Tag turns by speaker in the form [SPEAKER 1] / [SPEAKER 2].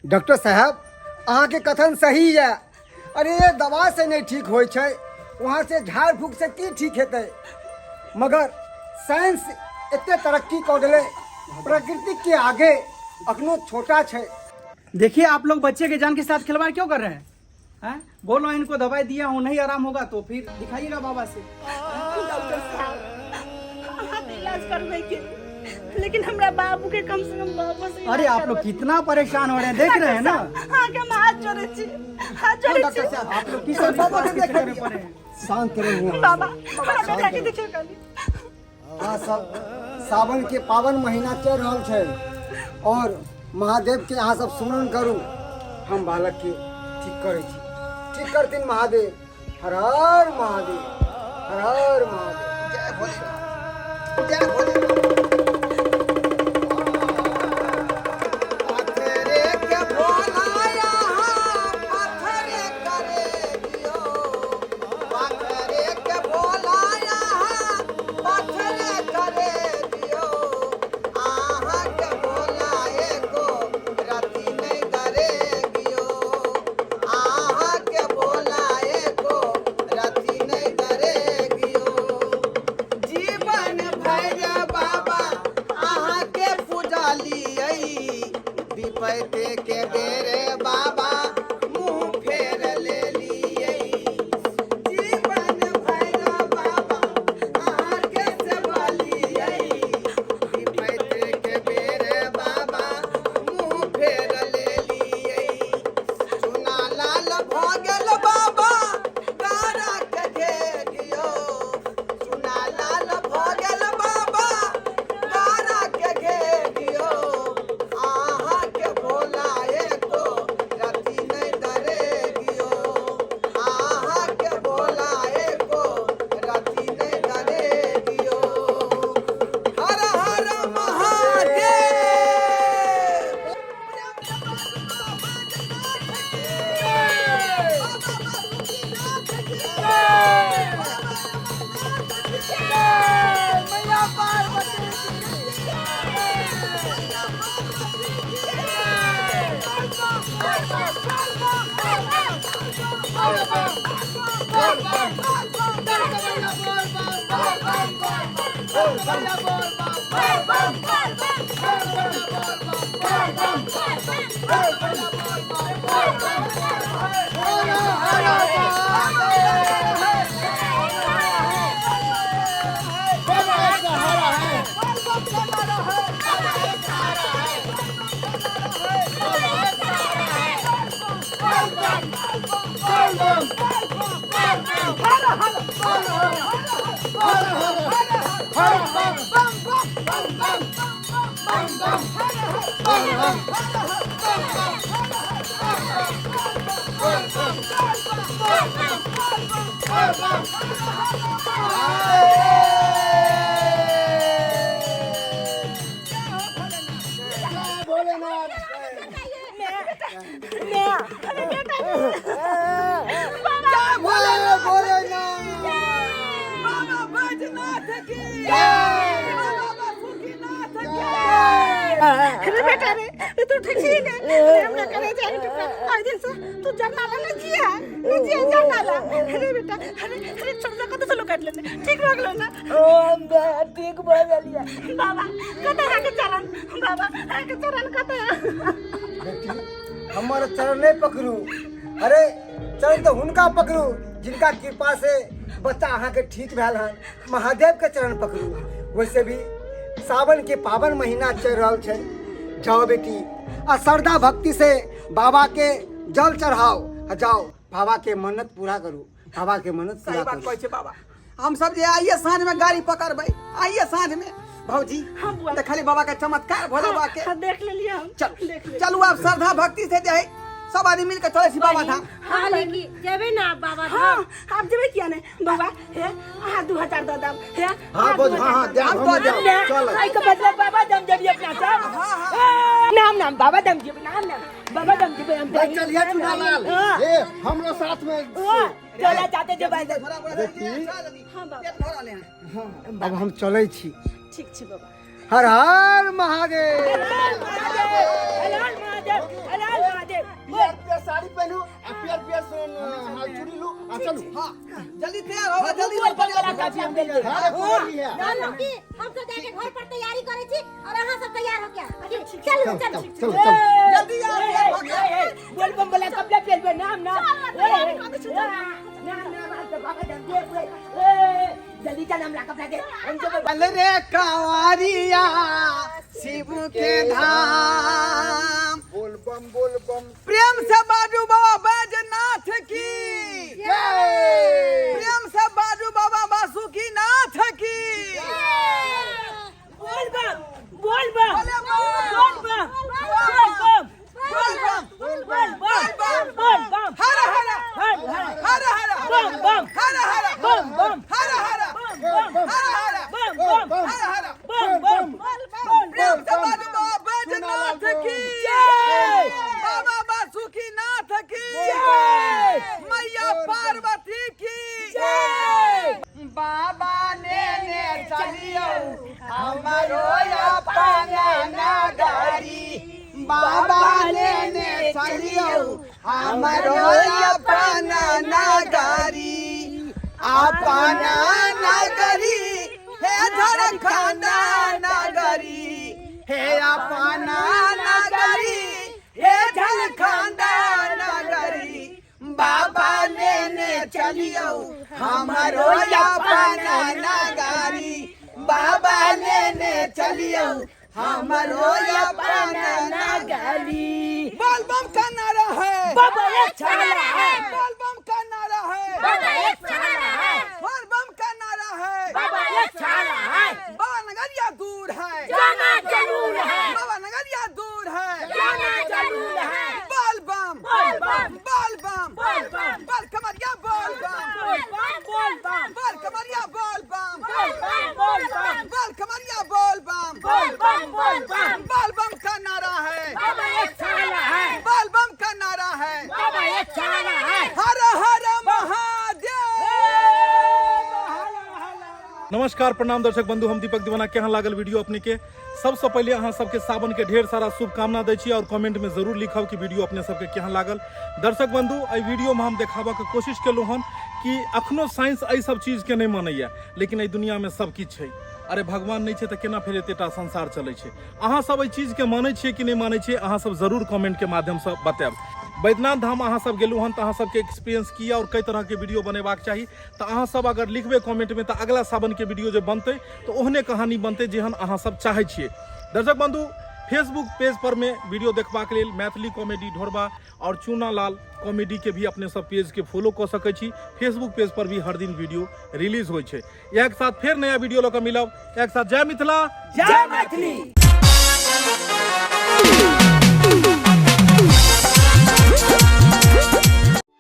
[SPEAKER 1] Doctor साहब, अहाँके कथन सही यऽ। अरे, दवा से नहीं ठीक होइ छै, वहाँ से झाड़ फूक से की ठीक हेतै? मगर साइंस एते तरक्की कऽ गेलै, प्रकृति के आगे अखनो छोटा छै।
[SPEAKER 2] देखिए, आप लोग बच्चे के जान के साथ खिलवाड़ क्यों कर रहे हैं, हैं? बोलो, इनको दवाई दिया हूँ, नहीं आराम होगा तो फिर दिखाइएगा बाबा से।
[SPEAKER 3] डॉक्टर साहब, अहाँ तऽ इलाज करबै के, लेकिन हमरा बाबू के कम से कम बाबा से इलाज
[SPEAKER 2] अरे, आप लोग
[SPEAKER 3] करबै।
[SPEAKER 2] कितना परेशान हो रहे हैं, देख रहे हैं ना?
[SPEAKER 3] अहाँ के हम हाथ जोड़े छी, हाथ जोड़े छी।
[SPEAKER 1] डॉक्टर साहब,
[SPEAKER 2] आप लोग किस बाबा के चक्कर में पड़े हैं?
[SPEAKER 1] शांत रहू अहाँ।
[SPEAKER 3] बाबा, हमरा बेटा के देखियौ कनी।
[SPEAKER 1] अहाँ सब, सावन के पावन महीना चल रहल छै और महादेव के अहाँ सब सुमरन करू। हम बालक के ठीक करै छी, ठीक करथिन महादेव। हर हर महादेव, हर हर महादेव।
[SPEAKER 4] जय भोलेनाथ, जय भोलेनाथ। पत्थरे के भोला यहाँ पत्थरे करे दियो, पत्थरे के भोला यहाँ पत्थरे करे दियो, अहाँ के भोला एको रति नहीं करे दियो, अहाँ के भोला एको रति नहीं करे दियो। जीवन भर बाबा अहाँके पूजलियै, विपैते के बेरे बाबा मुँह फेर लेलियै। जीवन भर बाबा अहाँके सेवलियै, विपैते के बेरे बाबा मुँह फेर लेलियै। चुना लाल भऽ गेल बाबा गारा के घेरियो, चुना लाल भऽ गेल बाबा गारा के घेरियो, अहाँके भोला एको रति नहि डरेगियो, अहाँके भोला एको रति नहि डरेगियो। हर हर महादेव। बाबा बैजनाथ की, बाबा बासुकीनाथ की।
[SPEAKER 3] अरे बेटा रे, ये तो ठीक ही ने। अरे, हमरा करे जाए टुकड़ा। आज दिन से तू जरनाला न जिया, न जिया जरनाला। अरे बेटा, अरे अरे, छोड़ जा, कत से काट लेने? ठीक भऽ गेलो ना?
[SPEAKER 5] ओ ठीक भऽ गेलियै।
[SPEAKER 3] बाबा, कत अहाँके चरण? बाबा, अहाँके चरण कत?
[SPEAKER 1] बेटी, हमर चरण नहि पकड़ू। अरे, चरण तऽ हुनका पकड़ू जिनका कृपा से बच्चा अहाँके ठीक भेल हन। महादेव के चरण पकड़ू। वैसे भी सावन के पावन महीना चलि रहल छै। जाओ बेटी, आ श्रद्धा भक्ति से बाबा के जल चढ़ाओ आ जाओ, बाबा के मन्नत पूरा करू, बाबा के मन्नत
[SPEAKER 4] सही
[SPEAKER 1] पूरा
[SPEAKER 4] बात
[SPEAKER 1] करू।
[SPEAKER 4] कहै छै बाबा। हम सब जे आइए साँझ में गाड़ी पकड़बै, आइए साँझ में भौजी।
[SPEAKER 3] हाँ बुआ।
[SPEAKER 4] देखली बाबा के चमत्कार, भोला बाबा के।
[SPEAKER 3] हाँ, देख लेलियै हम।
[SPEAKER 4] चल।
[SPEAKER 3] देख लेलियै।
[SPEAKER 4] चलू, आब श्रद्धा भक्ति से जे है सब आदमी मिलके चलै छी बाबा धाम।
[SPEAKER 3] हाँ।
[SPEAKER 6] हाँ, लेकिन जेबै ने आप बाबा
[SPEAKER 3] हाँ
[SPEAKER 6] धाम?
[SPEAKER 3] आप जेबै किया नहि बाबा? हे, अहाँ 2000 दऽ देब। हे।
[SPEAKER 1] हाँ बोल, हाँ हाँ, देब।
[SPEAKER 4] हम
[SPEAKER 1] हम
[SPEAKER 4] दऽ
[SPEAKER 1] देब।
[SPEAKER 4] देब।
[SPEAKER 1] चल।
[SPEAKER 5] एहिके बदला बाबा धाम जेबी अपना सब। नाम नाम बाबा धाम जेबै, नाम नाम बाबा धाम जेबै हम।
[SPEAKER 1] चलिए चुनालाल।
[SPEAKER 5] हाँ।
[SPEAKER 1] हे, हमरो साथ में।
[SPEAKER 5] हाँ, चला जाते जेबै।
[SPEAKER 3] हाँ बाबा।
[SPEAKER 1] अब हम चलै छी।
[SPEAKER 3] ठीक छै बाबा।
[SPEAKER 1] हर हर महादेव।
[SPEAKER 5] हर हर महादेव, हर हर महादेव, हर हर महादेव।
[SPEAKER 1] चलू।
[SPEAKER 4] हाँ, जल्दी तैयार हो, जल्दी
[SPEAKER 5] बोल बम वाला कपड़ा पेन
[SPEAKER 1] हाँ, रे, कुंवर है।
[SPEAKER 6] ना ना कि हम सब जाके घर पर तैयारी करै छी और अहाँ सब तैयार हो गया। चलू
[SPEAKER 1] चल
[SPEAKER 6] चलू।
[SPEAKER 1] चल चल चल।
[SPEAKER 4] जल्दी आओ, तैयार हो गया।
[SPEAKER 5] बोल बम वाला कपड़ा पेन नाम नाम
[SPEAKER 3] तैयारी कऽ दै छी, चल।
[SPEAKER 5] नाम नाम हम तो बाबा धाम जेबै। ए, जल्दी चल, हमरा कपड़ा दे, हम जेबै।
[SPEAKER 4] चल रे कंवरिया शिव के धाम।
[SPEAKER 1] बोल बम बोल बम।
[SPEAKER 4] प्रेम से बाजू बाबा बैजनाथ की।
[SPEAKER 1] जय।
[SPEAKER 4] प्रेम से बाजू बाबा बासुकी नाथ की।
[SPEAKER 5] बोल बम बोल बम
[SPEAKER 4] बोले बम।
[SPEAKER 5] बोल बम बोल बम
[SPEAKER 4] बोल बम
[SPEAKER 5] बोल बम बोल बम।
[SPEAKER 4] हर हर
[SPEAKER 5] हर हर
[SPEAKER 4] हर हर
[SPEAKER 5] बम बम
[SPEAKER 4] हर हर
[SPEAKER 5] बम बम
[SPEAKER 4] हर हर
[SPEAKER 5] बम बम
[SPEAKER 4] हर हर
[SPEAKER 5] बम बम
[SPEAKER 4] हर हर
[SPEAKER 5] बम बम बम।
[SPEAKER 4] प्रेम से बाजू बाबा बैजनाथ की।
[SPEAKER 5] जय।
[SPEAKER 4] बाबा बासुकी नाथ की।
[SPEAKER 5] जय।
[SPEAKER 4] मैया पार्वती की।
[SPEAKER 5] जय।
[SPEAKER 4] बाबा ने ने चलियो हमारो अपना नगरी। बाबा ने ने चलियो हमारो अपना नगरी। अपना नगरी हे झारखंड नगरी, हे अपना नगरी हे झारखंड नगरी। बाबा ने ने चलियो हमारो अपना नगरी। बाबा ने ने चलियो हमारो अपना
[SPEAKER 5] नगरी।
[SPEAKER 4] बोल बम का नारा है,
[SPEAKER 5] बाबा एक सहारा है।
[SPEAKER 4] बोल बम का नारा है,
[SPEAKER 6] बाबा एक सहारा है।
[SPEAKER 4] बोल बम का नारा है।
[SPEAKER 5] बाबा एक सहारा है।
[SPEAKER 4] बाबा नगरिया दूर है,
[SPEAKER 5] जाना जरूर है।
[SPEAKER 4] बाबा नगरिया दूर है,
[SPEAKER 5] जाना जरूर है।
[SPEAKER 4] बोल बम
[SPEAKER 5] बोल बम
[SPEAKER 4] बोल बम
[SPEAKER 5] बोल बम
[SPEAKER 4] बोल कमरिया बोल बम
[SPEAKER 5] बोल बम बोल बम
[SPEAKER 4] बोल कमरिया बोल बम
[SPEAKER 5] बोल बम बोल बम
[SPEAKER 4] बोल कमरिया बोल बम
[SPEAKER 5] बोल बम बोल बम।
[SPEAKER 4] बोल बम का नारा है,
[SPEAKER 5] बाबा एक सहारा है।
[SPEAKER 4] बोल बम का नारा है।
[SPEAKER 5] बाबा एक सहारा है।
[SPEAKER 4] हर हर महादेव।
[SPEAKER 7] नमस्कार प्रणाम दर्शक बंधु, हम दीपक दीवाना। केहन लागल वीडियो अपने के? सबसे पहले अहाँ सबके सावन के ढेर सारा शुभकामना दै छी और कमेंट में जरूर लिखब कि वीडियो अपने सबके केहन लागल। दर्शक बंधु, एहि वीडियो में हम देखाबऽ के कोशिश केलहुँ हन कि अखनो साइंस एहि सब चीज के नहीं मानैया, लेकिन एहि दुनिया में सब किछु छै। अरे भगवान नहीं छै तऽ केना फेर एतेटा संसार चलै छै? अहाँ सब एहि चीज के मानै छियै कि नहि मानै छियै? अहाँ सब जरूर कमेंट के माध्यम से बतायब। बैद्यनाथ धाम अहाँ सब गेलहुँ हन तऽ अहाँ सबके एक्सपीरियंस की और कई तरह के वीडियो बनेबाक चाही, तऽ अहाँ सब अगर लिखबै कमेंट में तऽ अगला सावन के वीडियो जे बनतै तऽ ओहने कहानी बनतै जेहन अहाँ सब चाहै छियै। दर्शक बंधु, फेसबुक पेज पर में वीडियो देखबाक लेल मैथिली कॉमेडी ढोरबा और चूना लाल कॉमेडी के भी अपने सब पेज के फॉलो कऽ सकै छी। फेसबुक पेज पर भी हर दिन वीडियो रिलीज होइ छै। इएह के साथ फेर नया वीडियो लऽ कऽ मिलब। इएह के साथ जय मिथिला,
[SPEAKER 5] जय मैथिली।